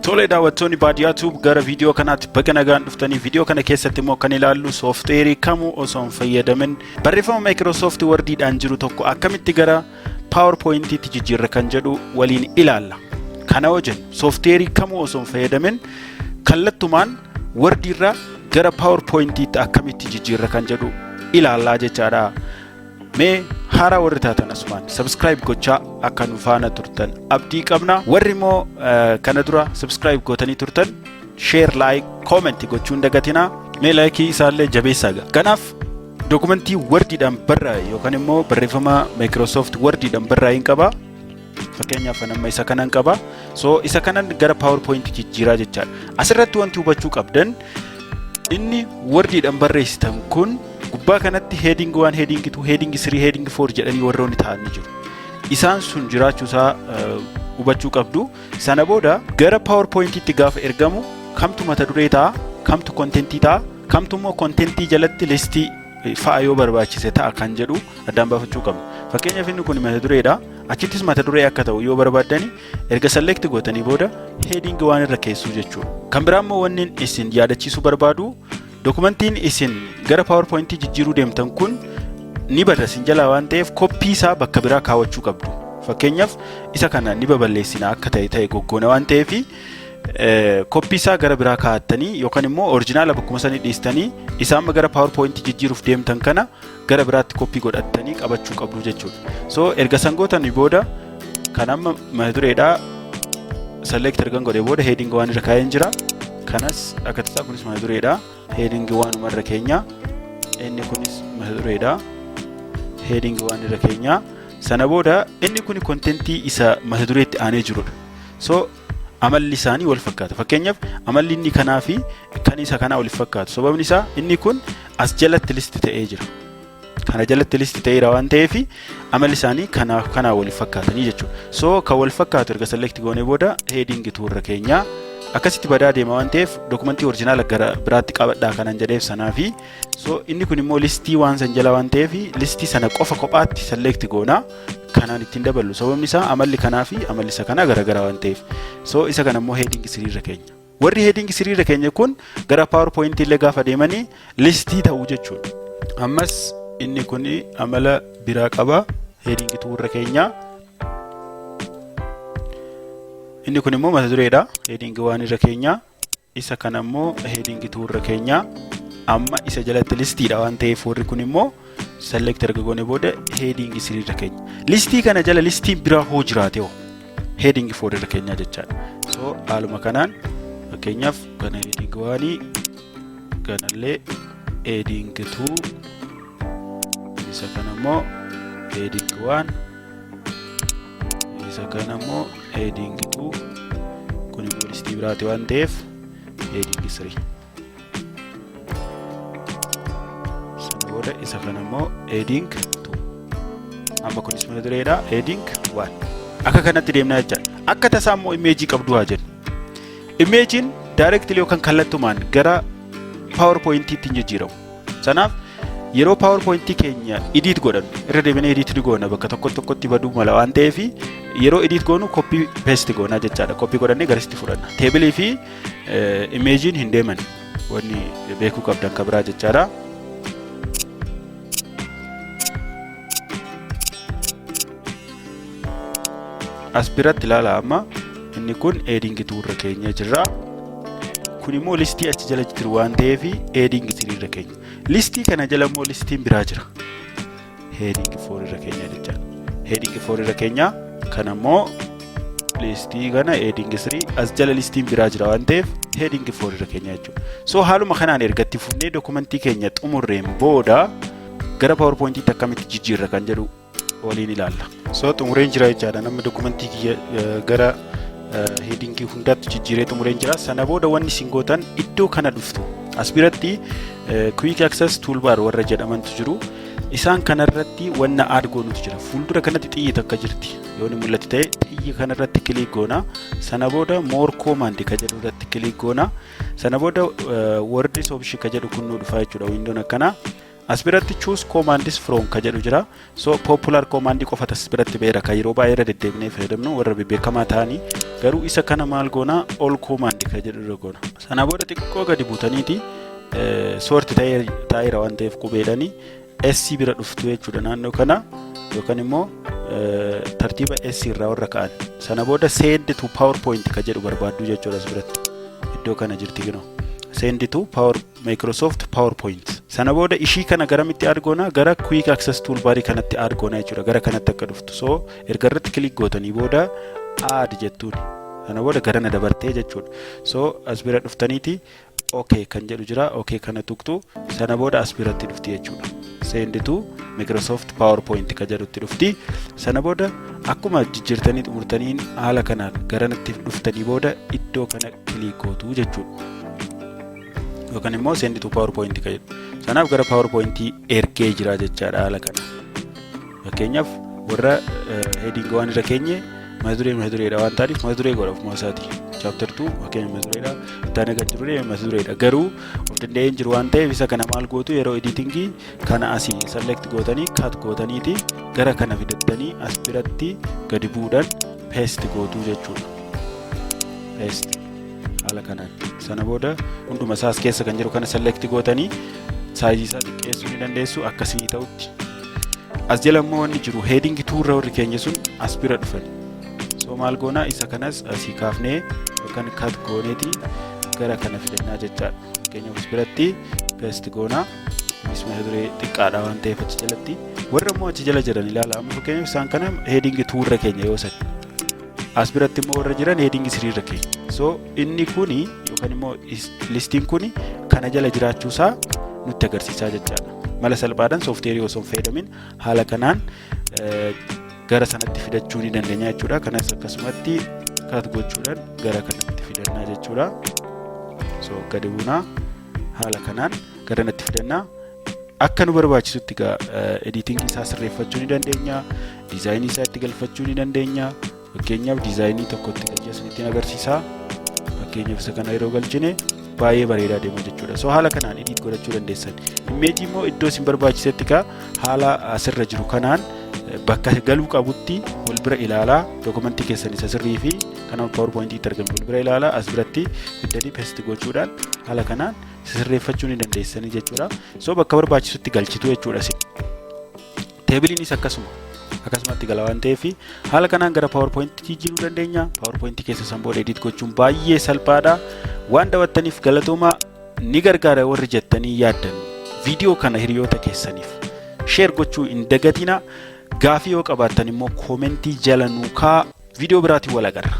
Tole, daawwattoonni Baadiyyaa Tube, gara viidiyoo kanaatti baga nagaan dhuftanii. Viidiyoo kana keessatti immoo kan ilaallu sooftiweerii kamuu osoo hin fayyadamin barreeffama Microsoft Wordiidhaan jiru tokko akkamitti gara PowerPointiitti jijjiirra kan jedhu waliin ilaalla. Kana yoo jennu, sooftiweerii kamuu osoo hin fayyadamin kallattumaan Wordiirraa gara PowerPointiitti akkamitti jijjiirra kan jedhu ilaallaa jechaadha. Mee haaraa warri taatan asumaan subscribe gochaa akka nu faana turtan abdii qabna. Warri immoo kana dura subscribe gootanii turtan, share, like, comment gochuu hin dagatinaa. Mee like isaallee jabeessaa ga'a. Kanaaf dokumentii Wordiidhaan barraa'e yookaan immoo barreeffama Microsoft Wordiidhaan barraa'e hin qaba. Fakkeenyaaf, amma isa kanan qaba. So isa kanan gara PowerPoint jijjiiraa jechaadha. Asirratti wanti hubachuu qabdan, inni Wordiidhaan barreessitan kun gubbaa kanatti heading 1, heading 2, heading 3, heading 4 jedhanii warroonni ta'an ni jiru. Isaan sun jiraachuu isaa hubachuu qabdu. Sana booda gara PowerPointitti gaafa ergamu kamtu mata duree ta'a, kamtu contentii ta'a, kamtu immoo contentii jalatti listii fa'a yoo barbaachise ta'a kan jedhu addaan baafachuu qabnu. Fakkeenyaaf, inni kun mata dureedha. Achittis mata duree akka ta'u yoo barbaaddani, erga select gootanii booda heading 1 irra keessuu jechuudha. Kan biraa immoo wanni isin yaadachiisuu barbaadu, dokumentiin isin gara PowerPointii jijjiiruu deemtan kun ni bada isin jalaa waan ta'eef, koppii isaa bakka biraa kaawwachuu qabdu. Fakkeenyaaf, isa kana ni baballeessina akka ta'e ta'e goggoona waan ta'eef, koppii isaa gara biraa kaa'attanii yookaan immoo original bakkuma sanii dhiistanii, isa amma gara PowerPointii jijjiiruuf deemtan kana gara biraatti koppii godhattanii qabachuu qabdu jechuudha. So erga san gootanii booda, kan amma mata dureedhaa select ergan godhee booda heading 1 irra kaa'een jira. Kanas akka tasaa kunis mata dureedha. Heading 1 irra keenya. Inni kunis mata dureedha. Heading 1 irra keenya. Sana booda inni kun contentii isa mata dureetti aanee jirudha. So amalli isaanii wal fakkaata. Fakkeenyaaf, amalli inni kanaa fi kan isa kanaa wal fakkaatu. Sababni isaa inni kun as jalatti list ta'ee jira. Kana jalatti list ta'eera waan ta'eef, amalli isaanii kanaa wal fakkaatanii jechuudha. So kan wal fakkaatu erga select goonee booda heading 2 irra keenya. Akkasitti badaa deema waan ta'eef, dokumentii original gara biraatti qabadhaa kanan jedheef sanaa fi. So inni kun immoo listii waan san jala waan ta'eef, listii sana qofa kophaatti select goonaa, kanaan ittiin daballu. Sababni isaa amalli kanaa fi amalli isa kanaa garaagaraa waan ta'eef. So isa kana immoo heading 3 irra keenya. Warri heading 3 irra keenya kun gara PowerPoint illee gaafa deemanii listii ta'uu jechuudha. Ammas inni kun amala biraa qaba. Heading 2 irra keenya. Inni kun immoo mata dureedha. Heading 1 irra keenya. Isa kana immoo heading 2 irra keenya. Amma isa jalatti listiidha waan ta'eef, warri kun immoo select erga goone booda heading 3 irra keenya. Listii kana jala listiin biraa hoo jiraate hoo, heading 4 irra keenya jechaadha. So haaluma kanaan, fakkeenyaaf, kana heading 1, kanallee heading 2, isa kana immoo heading 1, isa kana immoo heading 2, kun immoo listii biraati waan ta'eef heading 3. Sana booda isa kana immoo heading 2. Amma kunis mata dureedha, heading 1. Akka kanatti deemnaa jechaadha. Akka tasaa immoo imeejii qabdu haa jennu. Imeejiin directly yookaan kallattumaan gara PowerPointiitti hin jijjiiramu. Sanaaf yeroo PowerPointii keenya edit godhannu, irra deebinee edit ni goona, bakka tokko tokkotti baduu mala waan ta'eef, yeroo edit goonu copy paste goona jechaadha. Copy godhannee garasitti fudhanna. Teebilii fi imeejiin hin deeman, wanni beekuu qabdan kan biraa jechaadha. As biratti ilaala, amma inni kun heading 2 irra keenya jirra. Kun immoo listii achi jala jiru waan ta'eef, heading 3 irra keenya. Listii kana jala immoo listiin biraa jira. Heading 4 irra keenya jechaadha. Heading 4 irra keenya. Kana immoo listii kana heading 3, as jala listiin biraa jira waan ta'eef, heading 4 irra keenya jechuudha. So haaluma kanaan erga itti fufnee dokumentii keenya xumurreen booda gara PowerPointiitti akkamitti jijjiirra kan jedhu waliin ilaalla. So xumureen jira jechaadha. Namni dokumentii kiyya gara headingii hundaatti jijjiiree xumureen jira. Sana booda wanni isin gootan, iddoo kana dhuftu. As biratti Quick Access Toolbar warra jedhamantu jiru. Isaan kanarratti wanna add goonutu jira. Fuuldura kanatti xiyyi takka jirti. Yoo ni mul'atti ta'e, xiyyi kanarratti click goona. Sana booda More Command ka jedhu irratti click goona. Sana booda Words Option ka jedhu kun nu dhufa jechuudha. Windoon akkanaa. As biratti "Choose commands from" ka jedhu jira. So popular command qofa as biratti beera, kan yeroo baay'ee irra deddeebinee fayyadamnu, warra beekamaa ta'anii. Garuu isa kana maal goonaa? "All command" ka jedhu irra goona. Sana booda xiqqoo gadi buutaniiti, sort taa'eera waan ta'eef, qubeedhanii S bira dhuftu jechuudha naannoo kana, yookaan immoo tartiiba S irraa warra ka'an. Sana booda "Send to PowerPoint" ka jedhu barbaaddu jechuudha as biratti. Iddoo kana jirti ginoo. "Send to Power Microsoft PowerPoint". Sana booda ishii kana garamitti add goona? Gara Quick Access Toolbar kanatti add goona jechuudha. Gara kanatti akka dhuftu. So erga irratti click gootanii booda "Add" jettuuni. Sana booda garana dabartee jechuudha. So as bira dhuftaniiti "OK" kan jedhu jira. "OK" kana tuqxu. Sana booda as biratti dhufti jechuudha. "Send to Microsoft PowerPoint" ka jedhutti dhufti. Sana booda akkuma jijjiirtanii xumurtaniin haala kanaan garanatti dhuftanii booda iddoo kana click gootu jechuudha. Yookaan immoo "Send to PowerPoint" ka jedhu. Sanaaf gara PowerPointii ergee jira jechaadha haala kana. Fakkeenyaaf warra heading waan irra keenye mata duree mata dureedha waan ta'aniif mata duree godha ofuma isaati. Chapter 2 fakkeenya mata dureedha. Itti kan jiru mata dureedha. Garuu of danda'ee hin jiru waan ta'eef, isa kana maal gootu? Yeroo editingii kana asii select gootanii, cut gootaniiti, gara kana fidattanii as biratti gadi bu'uudhaan paste gootuu jechuudha. Paste haala kanaan. Sana booda hunduma isaas keessa kan jiru kana select gootanii sizeii isaa xiqqeessuu ni dandeessu akkasii ta'utti. As jala immoo wanni jiru heading two'rra warri keenya sun as bira dhufan. So maal goonaa? Isa kanas asii kaafnee yookaan cut gooneeti gara kana fidannaa jechaadha. Fakkeenyaaf as biratti paste goonaa. Kunis mata duree xiqqaadha waan ta'eef achi jalatti. Warra immoo achi jala jiran ilaala. Amma fakkeenyaaf isaan kana heading two'rra keenya yoo sadi. As biratti immoo warra jiran heading three'rra keenya. So inni kuni yookaan immoo listiin kuni kana jala jiraachuusaa nutti agarsiisaa jechaadha. Mala salphaadhaan sooftiweerii osoo hin fayyadamin haala kanaan gara sanatti fidachuu ni dandeenya jechuudha. Kanas akkasumatti cut gochuudhaan gara kanatti fidannaa jechuudha. So gadi buunaa haala kanaan gara natti fidannaa. Akka nu barbaachisutti egaa editingii isaa sirreeffachuu ni dandeenya. Designii isaa itti galfachuu ni dandeenya. Fakkeenyaaf designii tokko itti galchee isinitti agarsiisa. Fakkeenyaaf isa kana yeroo galchine baay'ee bareedaa deema jechuudha. So haala kanaan edit godhachuu dandeessan. Imageii immoo iddoo isin barbaachisetti kaa haala asirra jiru kanaan bakka galuu qabutti wal bira ilaalaa, documentii keessan isa sirrii fi kana PowerPointiitti argame wal bira ilaalaa, as biratti fiddanii paste gochuudhaan haala kanaan sirreeffachuu ni dandeessanii jechuudha. So bakka barbaachisutti galchitu jechuudha. Tableiinis akkasuma. Akkasumatti gala waan ta'eef haala kanaan gara PowerPointii jijjiiruu dandeenya. PowerPointii keessa san booda edit gochuun baay'ee salphaadha. Waan daawwattaniif galatoomaa. Ni gargaara warri jettanii yaaddan viidiyoo kana hiriyoota keessaniif share gochuu hin dagatina. Gaafii yoo qabaattan immoo commentii jala nuu kaa'aa. Viidiyoo biraatiin wal agarra.